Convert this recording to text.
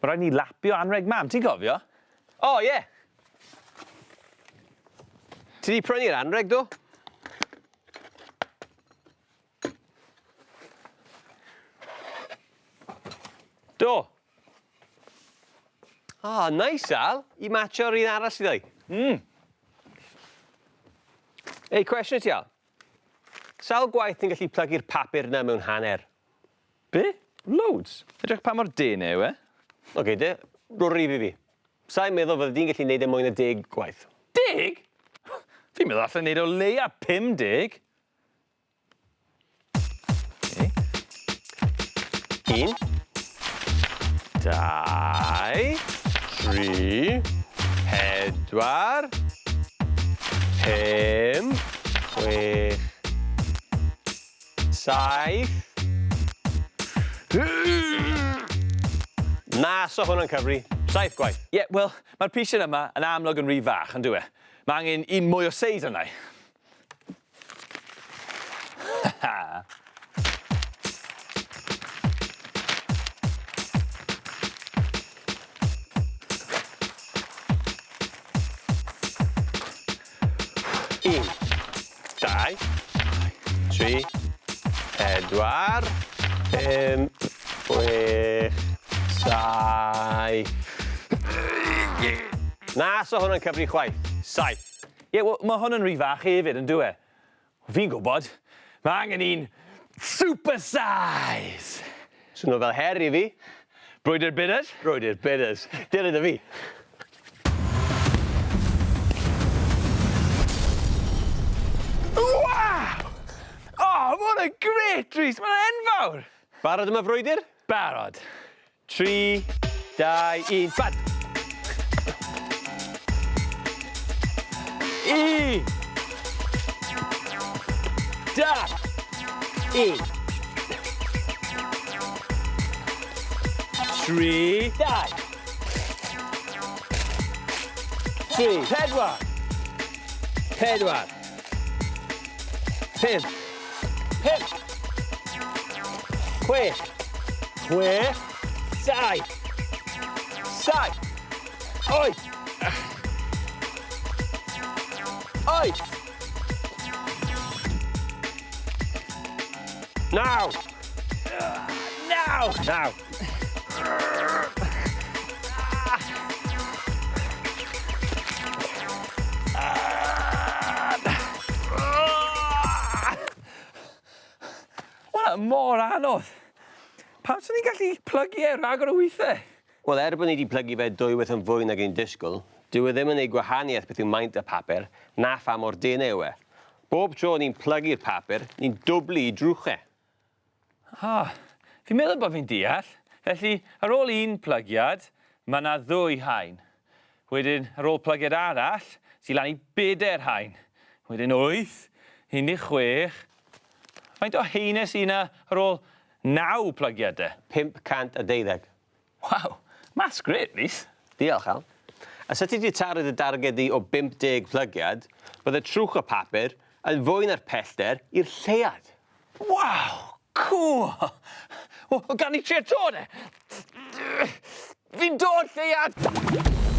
Mae rhaid ni lapio anreg mam, ti'n cofio? O, oh, ie! Yeah. Ti di prynu'r anreg, do? Do. O, oh, nice, Al. I matcho'r un arall sydd ei. Ei, cwestiwn i ti, Al. Sawl gwaith ti'n gallu plygu'r papur 'na mewn hanner? Be? Loads. Edrych pa mor dene yw e. Oce de, rho rif i fi. Sa i'n meddwl fydde di'n gallu neud e mwy na deg gwaith. Deg? Fi'n meddwl allai neud o leia 50. Un, dau, tri, pedwar, pump, chwech, saith. Na, so hwnna'n cyfri. Saith gwaith. Ie, yeah, wel, mae'r pishin yma yn amlwg yn rhy fach, yn dyw e? Mae angen un mwy o seis arna i. Un, dau, tri, pedwar, pump, chwech, saith. Na, so hwnna'n cyfri chwaith. Saith. Ie, wel, mae hwn yn rhy fach hefyd, yn dyw e? Fi'n gwybod. Mae angen un super size! Swno fel her i fi. Brwydr Bidders? Brwydr Bidders. Dere 'da fi. Waw! O, ma' hwn yn grêt, Rhys! Mae'n enfawr! Barod am y frwydr? Barod. 3, 2, 1, bant! Un! Dau! Un. Tri. Dau. Tri. Pedwar. Pedwar. Pump. Pump. Chwech. Chwech. Saith. Saith. Wyth. Wyth. Naw. Naw. Naw. Hwnna mor anodd. Pam swn i'n gallu plygu e ragor o weithiau? Wel, er bod ni wedi plygu fe dwywaith yn fwy nag i'n disgwyl, dyw e ddim yn neud gwahaniaeth beth yw maint y papur, na pha mor dene yw e. Bob tro ni'n plygu'r papur, ni'n dwblu i drwch e. Ah, fi'n meddwl bod fi'n deall. Felly, ar ôl un plygiad, mae yna ddwy haen. Wedyn, ar ôl plygiad arall, sy lan i bedair haen. Wedyn 8, 16. Faint o haenau sy 'na ar ôl naw plygiad de? 512. Waw, maths grêt, Rhys. Diolch, Al. A sa ti 'di taro dy darged di o 50 plygiad, bydde trwch y papur yn fwy na'r pellter i'r lleuad. Waw, cŵl! Wel, gawn ni trio 'to de? Fi'n dod, lleuad!